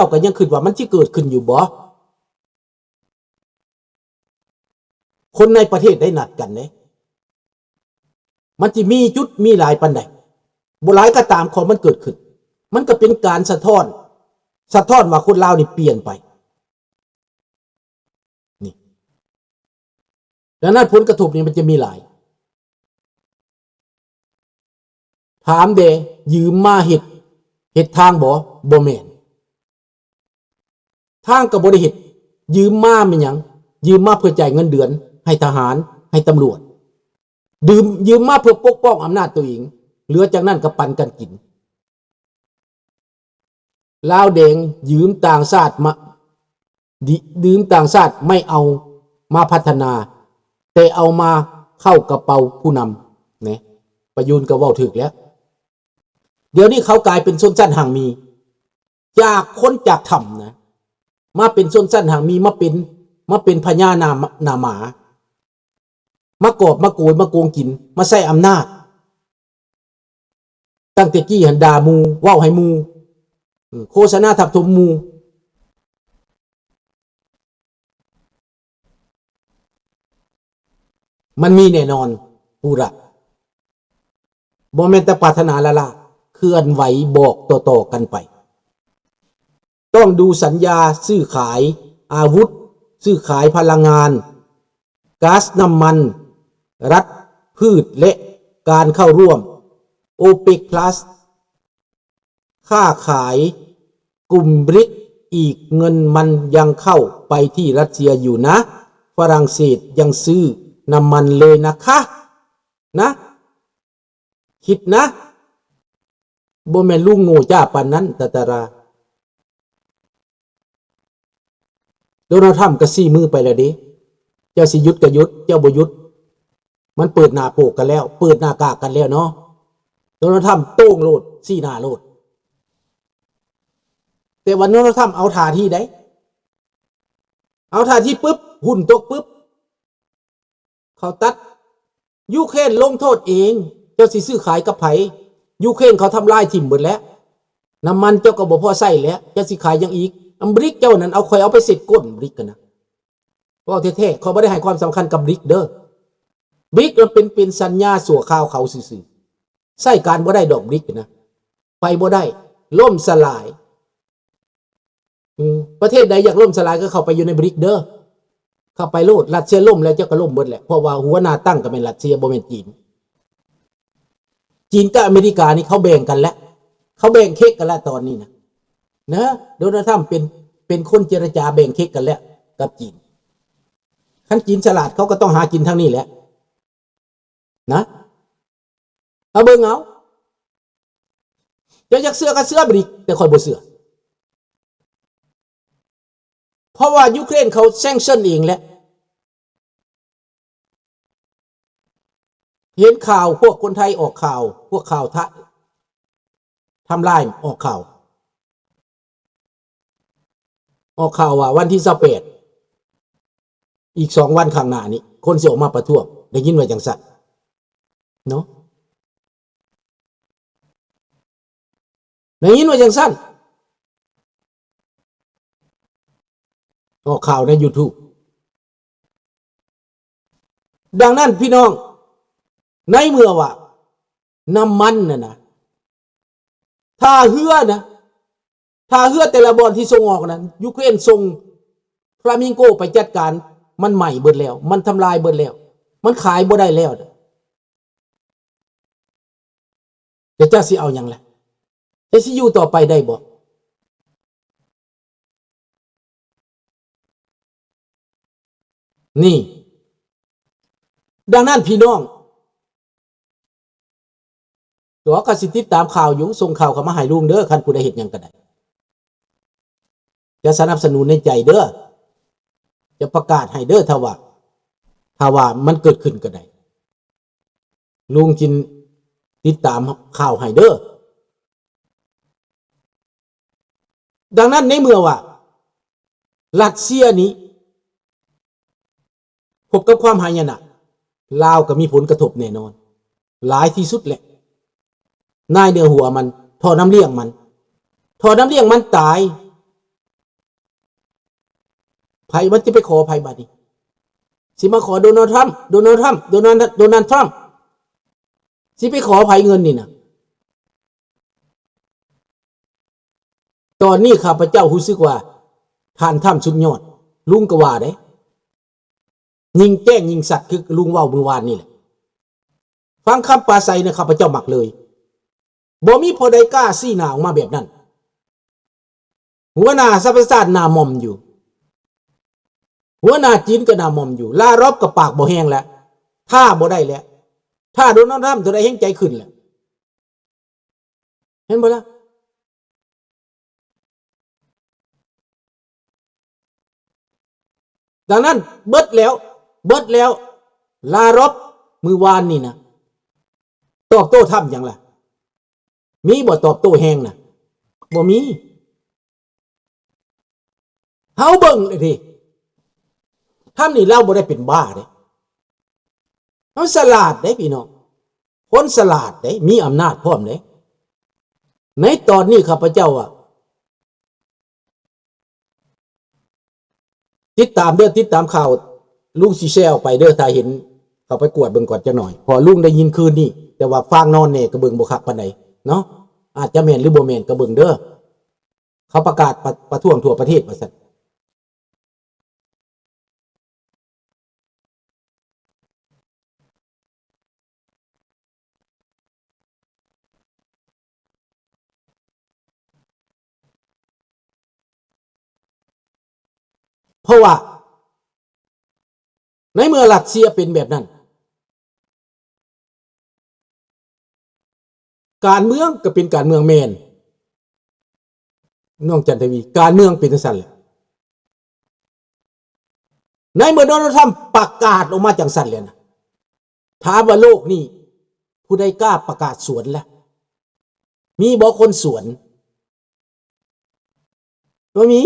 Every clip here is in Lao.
າກໍຍັງຄິດວ່າມັນຊິເກີດຂຶ້ນຢູ່ບໍ່? ຄົນໃນປະເທດໄດ້ນັດກັນເດ້ ມັນຊິມີຈຸດມີຫຼາຍປານໃດ? ບໍ່ຫຼາຍກໍຕາມ ຂອງມັນເກີດຂຶ້ນ ມັນກໍເປັນການສະທ້ອນ ສະທ້ອນວ່າຄົນລາວນີ້ປ່ຽນໄປ ນີ້ ດັ່ງນັ້ນຜົນກະທົບນີ້ມັນຈະມີຫຼາຍ. ຖາມແດ່ ຢືມມາເຮັດ ເຮັດທາງບໍ່? ບໍ່ແມ່ນ. ທາງກໍບໍ່ໄດ້ເຮັດ. ຢືມມາແມ່ນຫຍັງ? ຢືມມາເພື່ອຈ່າຍເງິນເດືອນໃຫ້ທະຫານ, ໃຫ້ຕຳຫຼວດ. ຢືມ ຢືມມາເພື່ອປົກປ້ອງອຳນາດຕົວເອງ. ເຫຼືອຈາກນັ້ນກໍປັນກັນກິນ. ລາວແດງຢືມຕ່າງຊາດມາ ຢືມຕ່າງຊາດໄມ່ເອົາມາພັດທະນາ ແຕ່ເອົາມາເຂົ້າກະເປົາຜູ້ນຳ ແນະ ປະຍຸນກໍເວົ້າຖືກແລ້ວ. ດຽວນີ້ເຂົາກາຍເປັນຊົນຊັ້ນຮັ່ງມີ ຈາກຄົນຈາກຖ້ຳນະ ມາເປັນຊົນຊັ້ນຮັ່ງມີ ມາເປັນ ມາເປັນພະຍາໜ້າ ໜ້າໝາ ມາກອບມາໂກຍ ມາໂກງກິນ ມາໃຊ້ອຳນາດ. ຕັ້ງແຕ່ກີ້ຫັ້ນດ່າໝູ່ ເວົ້າໃຫ້ໝູ່ ເອີ ໂຄສະນາທັບຖົມໝູ່ ມັນມີແນ່ນອນ ປູຣະ ບໍ່ແມ່ນແຕ່ປາດຖະໜາລ້າໆ ເຄື່ອນໄຫວບອກຕໍ່ໆກັນໄປ. ຕ້ອງດູສັນຍາຊື້ຂາຍອາວຸດ, ຊື້ຂາຍພະລັງງານ, ກາສ, ນ້ຳມັນ, ລັດພືດ ແລະ ການເຂົ້າຮ່ວມ ໂອເປັກພລັສ ຄ້າຂາຍກຸ່ມບຣິກ ອີກເງິນມັນຍັງເຂົ້າໄປທີ່ຣັດເຊຍຢູ່ນະ, ຝຣັ່ງເສດຍັງຊື້ນ້ຳມັນເລີຍນະຄະ ນະ. ຄິດນະ ບໍ່ແມ່ນລຸງໂງ່ຈ້າປານນັ້ນ ຕາຕາລາ. ໂດນັລທຳກໍຊີ້ມືໄປແລ້ວເດ້ ເຈົ້າຊິຢຸດກໍຢຸດ ເຈົ້າບໍ່ຢຸດ ມັນເປີດໜ້າໂປກກັນແລ້ວ ເປີດໜ້າກາກກັນແລ້ວເນາະ. ໂດນັລທຳໂຕ້ງໂລດ ຊີ້ໜ້າໂລດ ແຕ່ວ່າໂດນັລທຳເອົາທ່າທີໃດ ເອົາທ່າທີປຶບ ຫຸ້ນຕົກປຶບ ເຂົາຕັດ. ຢູເຄຣນລົງໂທດເອງ ເຈົ້າຊິຊື້ຂາຍກັບໃຜ? ຢູເຄຣນເຂົາທຳລາຍຖິ້ມເບິດແລ້ວ ນ້ຳມັນເຈົ້າກໍບໍ່ພໍໃຊ້ແລ້ວ ເຈົ້າຊິຂາຍຫຍັງອີກ? ອຳ ບຣິກເຈົ້ານັ້ນ ເອົາ ຂ້ອຍເອົາໄປເຊັດກົ້ນ ບຣິກຫັ້ນນະ. ເວົ້າແທ້ໆ ຂ້ອຍບໍ່ໄດ້ໃຫ້ຄວາມສຳຄັນກັບບຣິກເດີ ບຣິກມັນເປັນ ເປັນສັນຍາຊົ່ວຄາວເຂົາຊື່ໆ ໃຊ້ການບໍ່ໄດ້ດອກ ບຣິກຫັ້ນນະ ໄປບໍ່ໄດ້ ລົ້ມສະຫຼາຍ. ອືມ ປະເທດໃດຢາກລົ້ມສະຫຼາຍກໍເຂົ້າໄປຢູ່ໃນບຣິກເດີ ເຂົ້າໄປໂລດ. ຣັດເຊຍລົ້ມແລ້ວ ເຈົ້າກໍລົ້ມເບິດແຫຼະ ເພາະວ່າຫົວໜ້າຕັ້ງກໍແມ່ນຣັດເຊຍ ບໍ່ແມ່ນຈີນ. ຈີນກັບອາເມລິການີ້ເຂົາແບ່ງກັນແລ້ວ ເຂົາແບ່ງເຄັກກັນແລ້ວຕອນນີ້ນະ ນະ. ໂດນັລທຳເປັນ ເປັນຄົນເຈລະຈາແບ່ງເຄັກກັນແລ້ວກັບຈີນ. ຄັນຈີນສະຫຼາດ ເຂົາກໍຕ້ອງຫາກິນທາງນີ້ແຫຼະ ນະ ມາເບິ່ງເອົາ. ເຈົ້າຢາກເຊື່ອກໍເຊື່ອບຣິກ ແຕ່ຂ້ອຍບໍ່ເຊື່ອ ເພາະວ່າຢູເຄຣນເຂົາແຊງເຊິນເອງແຫຼະ. ເຫັນຂ່າວພວກຄົນໄທອອກຂ່າວ ພວກຂ່າວທະ ທຳລາຍອອກຂ່າວ ອອກຂ່າວວ່າວັນທີຊາວແປດ ອີກສອງວັນຂ້າງໜ້ານີ້ ຄົນຊິອອກມາປະທ້ວງ ໄດ້ຍິນວ່າຈັ່ງຊັ້ນເນາະ ໄດ້ຍິນວ່າຈັ່ງຊັ້ນ ອອກຂ່າວໃນຢູທູບ. ດັ່ງນັ້ນພີ່ນ້ອງ ໃນເມື່ອວ່ານ້ຳມັນນັ້ນນະ ທ່າເຮືອນະ ທ່າເຮືອແຕ່ລະບ່ອນທີ່ສົ່ງອອກນັ້ນ ຢູເຄຣນສົ່ງຟລາມິງໂກໄປຈັດການ ມັນໄໝ້ເບິດແລ້ວ ມັນທຳລາຍເບິດແລ້ວ ມັນຂາຍບໍ່ໄດ້ແລ້ວ. ແລ້ວເຈົ້າຊິເອົາຫຍັງລະ? ເຈົ້າຊິຢູ່ຕໍ່ໄປໄດ້ບໍ່? ນີ້ ດັ່ງນັ້ນພີ່ນ້ອງ ຕົວະກໍຊິຕິດຕາມຂ່າວຢູ່ ສົ່ງຂ່າວເຂົ້າມາໃຫ້ລຸງເດີ ຄັນຜູ້ໃດເຮັດຫຍັງກໍໄດ້ ຈະສະໜັບສະໜູນໃນໃຈເດີ ຈະປະກາດໃຫ້ເດີ ຖ້າວ່າ ຖ້າວ່າມັນເກີດຂຶ້ນກໍໄດ້ ລຸງຈິນຕິດຕາມຂ່າວໃຫ້ເດີ. ດັ່ງນັ້ນໃນເມື່ອວ່າຣັດເຊຍນີ້ພົບກັບຄວາມຫາຍະນະ ລາວກໍມີຜົນກະທົບແນ່ນອນ ຫຼາຍທີ່ສຸດແຫຼະ ນາຍເໜືອຫົວມັນ ທໍ່ນ້ຳລ້ຽງມັນ ທໍ່ນ້ຳລ້ຽງມັນຕາຍ ໃຜມັນຊິໄປຂໍໃຜບາດນີ້? ຊິມາຂໍໂດນັລທຣຳ ໂດນັລທຣຳ ໂດນັລ ໂດນັລທຣຳ ຊິໄປຂໍໃຜເງິນນີ້ນະ? ຕອນນີ້ຂ້າພະເຈົ້າຮູ້ສຶກວ່າທ່ານທຣຳສຸດຍອດ, ລຸງກໍວ່າເດ້, ຍິງແຈ້ງຍິງຊັດ ຄືລຸງເວົ້າມື້ວານນີ້ແຫຼະ. ຟັງຄຳປາໄສນະ ຂ້າພະເຈົ້າມັກເລີຍ. ບໍ່ມີຜູ້ໃດກ້າຊີ້ໜ້າອອກມາແບບນັ້ນ. ຫົວໜ້າສະຫະປະຊາຊາດໜ້າໝ່ອມຢູ່. ຫົວໜ້າຈີນກໍໜ້າໝ່ອມຢູ່. ລາຣອບກໍປາກບໍ່ແຮງແລ້ວ. ຖ້າບໍ່ໄດ້ແລ້ວ. ຖ້າໂດນັລທຣຳເທົ່າໃດແຮງໃຈຂຶ້ນແລ້ວ. ເຫັນບໍ່ລະ? ດັ່ງນັ້ນເບິດແລ້ວ ເບິດແລ້ວ ລາຣອບມື້ວານນີ້ນະ ຕອບໂຕ້ທຣຳຫຍັງລະ? ມີບໍ່ຕອບໂຕ້ແຮງນະ? ບໍ່ມີ. ເຮົາເບິ່ງເລີຍເດ ທຳນີ້ລາວບໍ່ໄດ້ເປັນບ້າເດ້ ເຮົາສະຫຼາດເດ້ພີ່ນ້ອງ ຄົນສະຫຼາດເດ້ ມີອຳນາດພ້ອມເດ້. ໃນຕອນນີ້ຂ້າພະເຈົ້າອະ ຕິດຕາມເດີ ຕິດຕາມຂ່າວ ລຸງຊິແຊອອກໄປເດີ ຖ້າເຫັນ ເຂົ້າໄປກວດເບິ່ງກ່ອນຈັກໜ່ອຍ ເພາະລຸງໄດ້ຍິນຄືນນີ້ ແຕ່ວ່າຟາງນອນແດ່ກໍເບິ່ງບໍ່ຄັກປານໃດເນາະ ອາດຈະແມ່ນຫຼືບໍ່ແມ່ນກໍເບິ່ງເດີ. ເຂົາປະກາດປະ ປະທ້ວງທົ່ວປະເທດວ່າຊັ້ນ. ເພາະວ່າໃນເມື່ອຣັດເຊຍເປັນແບບນັ້ນ ການເມືອງກໍເປັນການເມືອງແມ່ນ ນ້ອງຈັນທະວີ ການເມືອງເປັນຈັ່ງຊັ້ນແຫຼະ. ໃນເມື່ອໂດນັລທຣຳປະກາດອອກມາຈັ່ງຊັ້ນແລ້ວນະ ຖາມວ່າໂລກນີ້ຜູ້ໃດກ້າປະກາດສວນລະ? ມີບໍ່ຄົນສວນ? ບໍ່ມີ.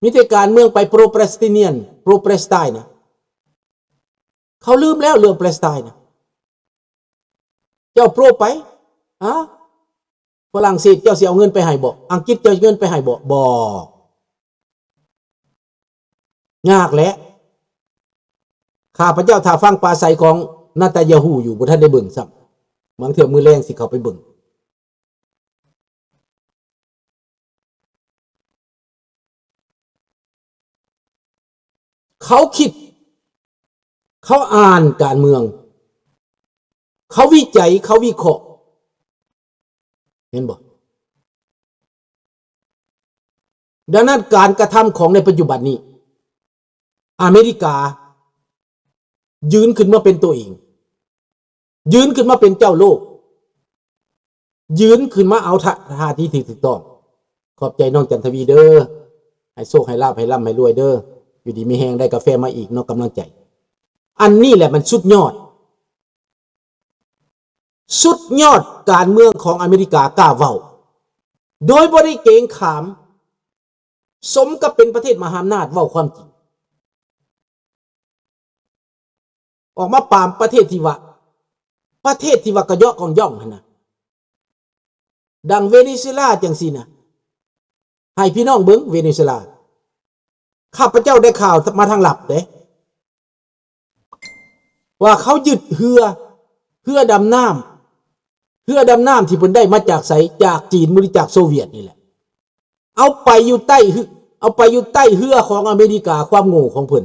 ມີແຕ່ການເມືອງໄປໂປຣປາເລັສຕິນຽນ ໂປຣປາເລັສໄຕນະ. ເຂົາລືມແລ້ວເລື່ອງປາເລັສໄຕນະ. ເຈົ້າໂປຣໄປ ອາ ຝຣັ່ງເສດເຈົ້າຊິເອົາເງິນໄປໃຫ້ບໍ່? ອັງກິດເຈົ້າເອົາເງິນໄປໃຫ້ບໍ່? ບໍ່. ຍາກແຫຼະ. ຂ້າພະເຈົ້າຖ້າຟັງປາໄສຂອງນະຕາຍາຮູ້ຢູ່ ບໍ່ທັນໄດ້ເບິ່ງຊ້ຳ. ບາງເທື່ອມື້ແລງຊິເຂົ້າໄປເບິ່ງ. ເຂົາຄິດ ເຂົາອ່ານການເມືອງ ເຂົາວິໄຈ ເຂົາວິເຄາະ ເຫັນບໍ່? ດັ່ງນັ້ນການກະທຳຂອງໃນປັດຈຸບັນນີ້ ອາເມລິກາຢືນຂຶ້ນມາເປັນໂຕເອງ ຢືນຂຶ້ນມາເປັນເຈົ້າໂລກ ຢືນຂຶ້ນມາເອົາທ່າ ທ່າທີ່ຖືກຕ້ອງ. ຂອບໃຈນ້ອງຈັນທະວີເດີ ໃຫ້ໂຊກໃຫ້ລາບ ໃຫ້ລ່ຳໃຫ້ລວຍເດີ ຢູ່ດີມີແຮງ ໄດ້ກາແຟມາອີກເນາະ ກຳລັງໃຈ. ອັນນີ້ແຫຼະມັນສຸດຍອດ ສຸດຍອດການເມືອງຂອງອາເມລິກາ ກ້າເວົ້າໂດຍບໍ່ໄດ້ເກງຂາມ ສົມກັບເປັນປະເທດມະຫາອຳນາດ ເວົ້າຄວາມຈິງ ອອກມາປາມປະເທດທີ່ວ່າ ປະເທດທີ່ວ່າກະເຍາະກ່ອງຢ່ອງຫັ້ນນະ ດັ່ງເວເນຊູເອລາຈັ່ງຊີ້ນະ ໃຫ້ພີ່ນ້ອງເບິ່ງເວເນຊູເອລາ ຂ້າພະເຈົ້າໄດ້ຂ່າວມາທາງລັບເດ້ ວ່າເຂົາຍຶດເຮືອ ເຮືອດຳນ້ຳ ເຮືອດຳນ້ຳທີ່ເພິ່ນໄດ້ມາຈາກໃສ? ຈາກຈີນ ບໍ່ໄດ້ຈາກໂຊວຽດນີ້ແຫຼະ ເອົາໄປຢູ່ໃຕ້ ເອົາໄປຢູ່ໃຕ້ເຮືອຂອງອາເມລິກາ ຄວາມໂງ່ຂອງເພິ່ນ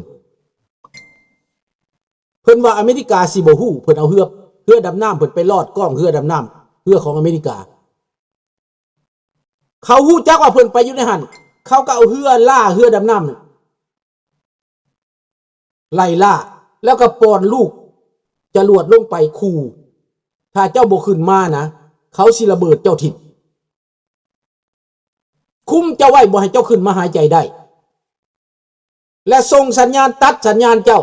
ເພິ່ນວ່າອາເມລິກາຊິບໍ່ຮູ້ ເພິ່ນເອົາເຮືອ ເຮືອດຳນ້ຳເພິ່ນໄປລອດກ້ອງເຮືອດຳນ້ຳ ເຮືອຂອງອາເມລິກາ ເຂົາຮູ້ຈັກວ່າເພິ່ນໄປຢູ່ໃນຫັ້ນ ເຂົາກໍເອົາເຮືອລ່າ ເຮືອດຳນ້ຳນັ້ນ ໄລ່ລ່າ ແລ້ວກໍປ່ອນລູກຈະຫຼວດລົງໄປຂູ່ ຖ້າເຈົ້າບໍ່ຂຶ້ນມານະ ເຂົາຊິລະເບີດເຈົ້າຖິ້ມ ຄຸມເຈົ້າໄວ້ ບໍ່ໃຫ້ເຈົ້າຂຶ້ນມາຫາຍໃຈໄດ້ ແລະ ສົ່ງສັນຍານ ຕັດສັນຍານເຈົ້າ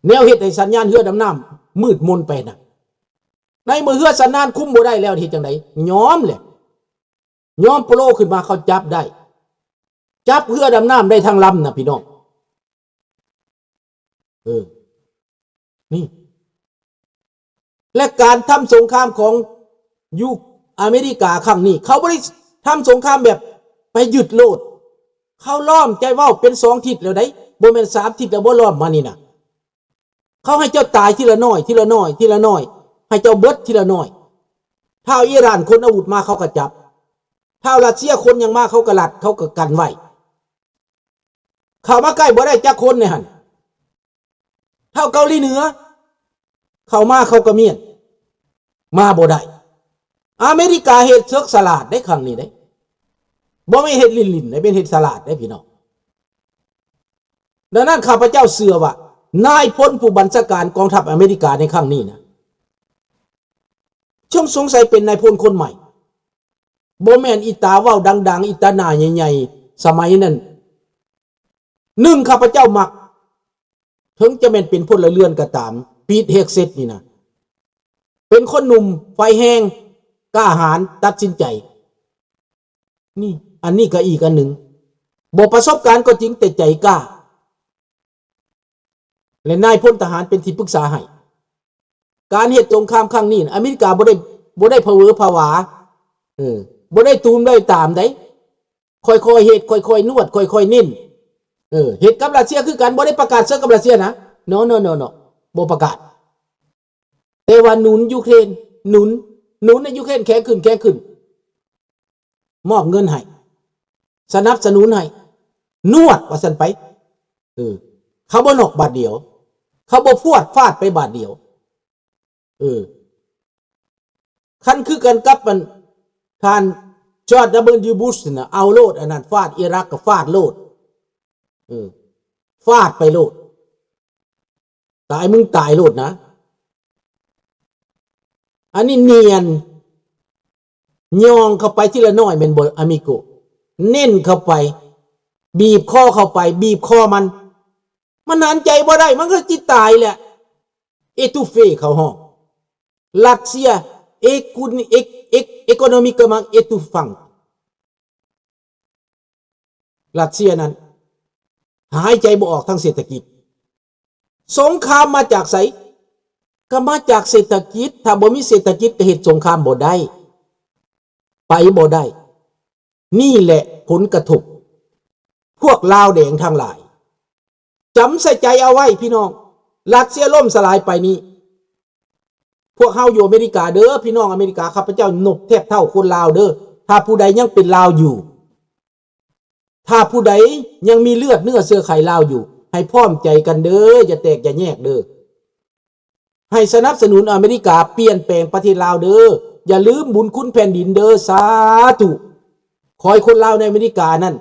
ແນວເຮັດໃຫ້ສັນຍານເຮືອດຳນ້ຳມືດມົນໄປນະ. ໃນເມື່ອເຮືອສັນຍານຄຸມບໍ່ໄດ້ແລ້ວ ເຮັດຈັ່ງໃດ? ຍອມແຫຼະ ຍອມໂປໂລຂຶ້ນມາ ເຂົາຈັບໄດ້ ຈັບເຮືອດຳນ້ຳໄດ້ທັງລຳນະ ພີ່ນ້ອງ. ເອີ ນີ້ ແລະ ການທຳສົງຄາມຂອງຢູ່ອາເມລິກາຄັ້ງນີ້ ເຂົາບໍ່ໄດ້ທຳສົງຄາມແບບ ໄປຍຶດໂລດ. ເຂົາລ້ອມໃຈເວົ້າເປັນສອງທິດແລ້ວໃດ໋ ບໍ່ແມ່ນສາມທິດແລ້ວບໍ່ ລ້ອມມານີ້ນະ. ເຂົາໃຫ້ເຈົ້າຕາຍທີລະໜ້ອຍ ທີລະໜ້ອຍ ທີລະໜ້ອຍ ໃຫ້ເຈົ້າເບິດທີລະໜ້ອຍ. ຖ້າເອົາອີຣານຂົນອາວຸດມາ ເຂົາກໍຈັບ. ຖ້າເອົາຣັດເຊຍຂົນຫຍັງມາ ເຂົາກໍລັດ ເຂົາກໍກັນໄວ້. ເຂົ້າມາໃກ້ບໍ່ໄດ້ຈັກຄົນໃນຫັ້ນ. ເທົ່າເກົາຫຼີເໜືອ ເຂົ້າມາເຂົາກໍມ້ຽນ ມາບໍ່ໄດ້. ອາເມລິກາເຮັດເສິກສະຫຼາດໄດ໋ ຄັ້ງນີ້ເດ້ ບໍ່ແມ່ນເຮັດຫຼິ້ນໆເດ້ ເປັນເຮັດສະຫຼາດເດ້ພີ່ນ້ອງ. ດັ່ງນັ້ນ ຂ້າພະເຈົ້າເຊື່ອວ່າ ນາຍພົນຜູ້ບັນຊາການກອງທັບອາເມລິກາໃນຄັ້ງນີ້ນະ ເຊິ່ງສົງໄສເປັນນາຍພົນຄົນໃໝ່ ບໍ່ແມ່ນອີຕາເວົ້າດັງໆ ອີຕາໜ້າໃຫຍ່ໆ ສະໄໝນັ້ນ. ໜຶ່ງ ຂ້າພະເຈົ້າມັກ ເຖິງຈະແມ່ນເປັນພົນລະເຮືອນກໍຕາມ ປີດເຮກເຊັດນີ້ນະ ເປັນຄົນໜຸ່ມ ໄຟແຮງ ກ້າຫານ ຕັດສິນໃຈ. ນີ້ ອັນນີ້ກໍອີກອັນໜຶ່ງ ບໍ່ປະສົບການກໍຈິງ ແຕ່ໃຈກ້າ ແລະ ນາຍພົນທະຫານເປັນທີ່ປຶກສາໃຫ້. ການເຮັດສົງຄາມຄັ້ງນີ້ ອາເມລິກາບໍ່ໄດ້ ບໍ່ໄດ້ພະເວີພະວາ ເອີ ບໍ່ໄດ້ຕູມໄດ້ຕາມໃດ ຄ່ອຍໆເຮັດ ຄ່ອຍໆນວດ ຄ່ອຍໆເນັ້ນ. ເອີ ເຮັດກັບຣັດເຊຍຄືກັນ ບໍ່ໄດ້ປະກາດເສິກກັບຣັດເຊຍນະ no no no no ບໍ່ປະກາດ. ແຕ່ວ່າໜູນຢູເຄຣນ ໜູນ ໜູນໃຫ້ຢູເຄຣນແຂງຂຶ້ນ ແຂງຂຶ້ນ ມອບເງິນໃຫ້ ສະໜັບສະໜູນໃຫ້ ນວດວ່າຊັ້ນໄປ. ເອີ ເຂົາບໍ່ນອກບາດດຽວ ເຂົາບໍ່ຟວດຟາດໄປບາດດຽວ. ເອີ ຄັນຄືກັນກັບອັນທ່ານ George W Bush ນະ ເອົາໂລດ ອັນນັ້ນ ຟາດອີຣັກກໍຟາດໂລດ ເອີ ຟາດໄປໂລດ ຕາຍມຶງຕາຍໂລດນະ. ອັນນີ້ນຽນ ຍ່ອງເຂົ້າໄປທີລະໜ້ອຍແມ່ນບໍ່ ອາມິໂກ? ເນັ້ນເຂົ້າໄປ ບີບຄໍເຂົ້າໄປ ບີບຄໍມັນ ມັນຫັນໃຈບໍ່ໄດ້ ມັນກໍຊິຕາຍແຫຼະ. ເອຕູເຟ ເຂົາຮ້ອງ ຣັດເຊຍ ເອກຸນ ເອ ເອ ເອໂກໂນມິກ ກຳລັງ ເອຕູຟັງ ຣັດເຊຍນັ້ນຫາຍໃຈບໍ່ອອກທາງເສດຖະກິດ. ສົງຄາມມາຈາກໃສ? ກໍມາຈາກເສດຖະກິດ. ຖ້າບໍ່ມີເສດຖະກິດກໍເຮັດສົງຄາມບໍ່ໄດ້ ໄປບໍ່ໄດ້. ນີ້ແຫຼະຜົນກະທົບ ພວກລາວແດງທັງຫຼາຍ ຈຳໃສ່ໃຈເອົາໄວ້ພີ່ນ້ອງ. ຣັດເຊຍລົ້ມສະຫຼາຍໄປນີ້ ພວກເຮົາຢູ່ອາເມລິກາເດີ ພີ່ນ້ອງອາເມລິກາ ຂ້າພະເຈົ້ານົບແທບເທົ່າຄົນລາວເດີ. ຖ້າຜູ້ໃດຍັງເປັນລາວຢູ່ ຖ້າຜູ້ໃດຍັງມີເລືອດເນື້ອເຊື້ອໄຂລາວຢູ່ ໃຫ້ພ້ອມໃຈກັນເດີ ຢ່າແຕກຢ່າແຍກເດີ. ໃຫ້ສະໜັບສະໜູນອາເມລິກາປ່ຽນແປງປະເທດລາວເດີ. ຢ່າລືມບຸນຄຸນແຜ່ນດິນເດີ. ສາທຸ. ຂໍໃຫ້ຄົນລາວໃນອາເມລິການັ້ນ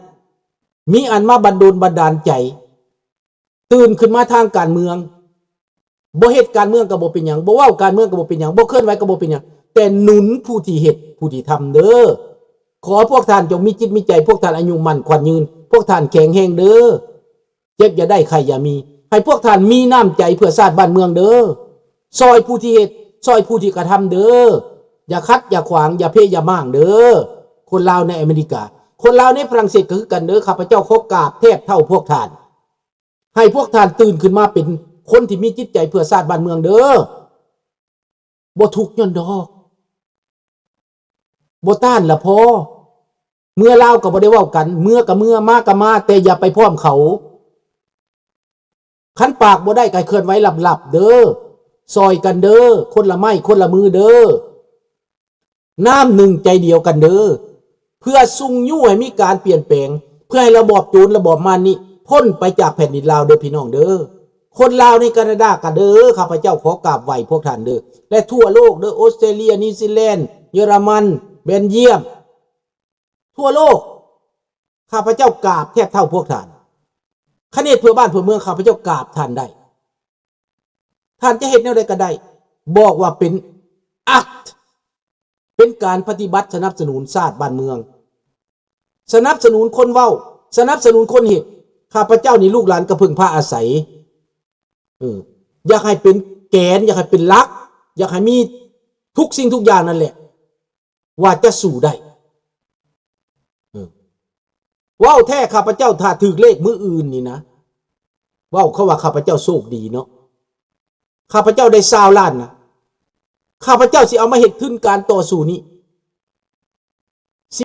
ມີອັນມາບັນດົນບັນດານໃຈ ຕື່ນຂຶ້ນມາທາງການເມືອງ. ບໍ່ເຮັດການເມືອງກໍບໍ່ເປັນຫຍັງ, ບໍ່ເວົ້າການເມືອງກໍບໍ່ເປັນຫຍັງ, ບໍ່ເຄື່ອນໄຫວກໍບໍ່ເປັນຫຍັງ, ແຕ່ໜູນຜູ້ທີ່ເຮັດ, ຜູ້ທີ່ທຳເດີ. ຂໍພວກທ່ານຈົ່ງມີຈິດມີໃຈ, ພວກທ່ານອາຍຸໝັ້ນຂວັນຍືນ, ພວກທ່ານແຂງແຮງເດີ. ເຈັບຢ່າໄດ້, ໄຂ້ຢ່າມີ. ໃຫ້ພວກທ່ານມີນ້ຳໃຈເພື່ອຊາດບ້ານເມືອງເດີ. ຊ່ອຍຜູ້ທີ່ເຮັດ, ຊ່ອຍຜູ້ທີ່ກະທຳເດີ. ຢ່າຂັດ, ຢ່າຂວາງ, ຢ່າເພ, ຢ່າມ້າງເດີ. ຄົນລາວໃນອາເມລິກາ, ຄົນລາວໃນຝຣັ່ງເສດກໍຄືກັນເດີ. ຂ້າພະເຈົ້າຂໍກາບແທບເທົ່າພວກທ່ານ. ໃຫ້ພວກທ່ານຕື່ນຂຶ້ນມາເປັນຄົນທີ່ມີຈິດໃຈເພື່ອຊາດບ້ານເມືອງເດີ. ບໍ່ທຸກຍ້ອນດອກ. ບໍ່ຕ້ານລະພໍ. ເມືອລາວກໍບໍ່ໄດ້ເວົ້າກັນ, ເມືອກໍເມືອ, ມາກໍມາ, ແຕ່ຢ່າໄປພ້ອມເຂົາ. ຄັນປາກບໍ່ໄດ້ກໍໃຫ້ເຄື່ອນໄຫວລັບໆເດີ. ຊ່ອຍກັນເດີ, ຄົນລະໄມ້ຄົນລະມືເດີ. ນ້ຳໜຶ່ງໃຈດຽວກັນເດີ ເພື່ອຊຸງຍູ້ໃຫ້ມີການປ່ຽນແປງ, ເພື່ອໃຫ້ລະບອບໂຈນລະບອບມານນີ້ພົ້ນໄປຈາກແຜ່ນດິນລາວເດີພີ່ນ້ອງເດີ. ຄົນລາວໃນການາດາກໍເດີ, ຂ້າພະເຈົ້າຂໍກາບໄຫວ້ພວກທ່ານເດີ ແລະ ທົ່ວໂລກເດີ, ອອສເຕຣເລຍ, ນິວຊີແລນ, ເຢຍລະມັນ, ເບນຢຽມ, ທົ່ວໂລກ. ຂ້າພະເຈົ້າກາບແທບເທົ່າພວກທ່ານ. ຄັນເຮັດເພື່ອບ້ານເພື່ອເມືອງ, ຂ້າພະເຈົ້າກາບທ່ານໄດ້. ທ່ານຈະເຮັດແນວໃດກໍໄດ້, ບອກວ່າເປັນ act, ເປັນການປະຕິບັດ, ສະໜັບສະໜູນຊາດບ້ານເມືອງ, ສະໜັບສະໜູນຄົນເວົ້າ, ສະໜັບສະໜູນຄົນເຮັດ. ຂ້າພະເຈົ້ານີ້ລູກຫຼານກໍເພິ່ງພາອາໄສ. ເອີ, ຢາກໃຫ້ເປັນແກນ, ຢາກໃຫ້ເປັນຫຼັກ, ຢາກໃຫ້ມີທຸກສິ່ງທຸກຢ່າງນັ້ນແຫຼະ. ວ່າຈະສູ້ໄດ້. ເອີ ເວົ້າແທ້ ຂ້າພະເຈົ້າຖ້າຖືກເລກມື້ອື່ນນີ້ນະ, ເວົ້າເຂົາວ່າຂ້າພະເຈົ້າໂຊກດີເນາະ, ຂ້າພະເຈົ້າໄດ້ຊາວລ້ານນະ, ຂ້າພະເຈົ້າຊິເອົາມາເຮັດທຶນການຕໍ່ສູ້ນີ້